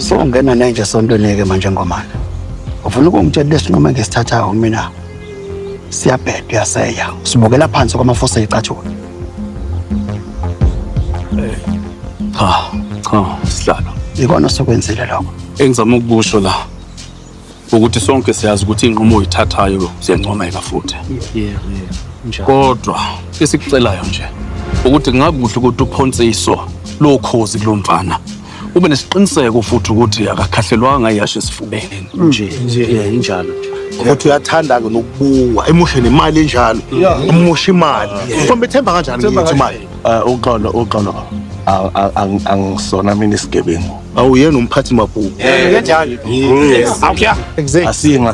Usungena nenje esontweni-ke manje ngomane. Ufuna ukungitshela lesinqumo engisithathayo mina siyabheda uyaseya. Usibukela phansi kwamafuso eyicathulo. Cha, cha, sihlalo. Ikona osukwenzile lokho. Engizama ukukusho la ukuthi sonke siyazi ukuthi inqumo oyithathayo ziyancomeka futhi. Kodwa esikucelayo nje ukuthi kungakuhle ukuthi uphonse iso lokhozi kulo mfana. Ube nesiqiniseko futhi ukuthi akakhahlelwanga iyasho esifubeni. Nje nje yeah, injalo nje. Futhi uyathanda ke nokubuka emoshe nemali enjalo. Emoshe imali. Mfombe ethemba kanjani ngithi imali? Eh, uxolo uxolo angisona mina isigebengu. Awuyena umphathi mabhuku. Asiye.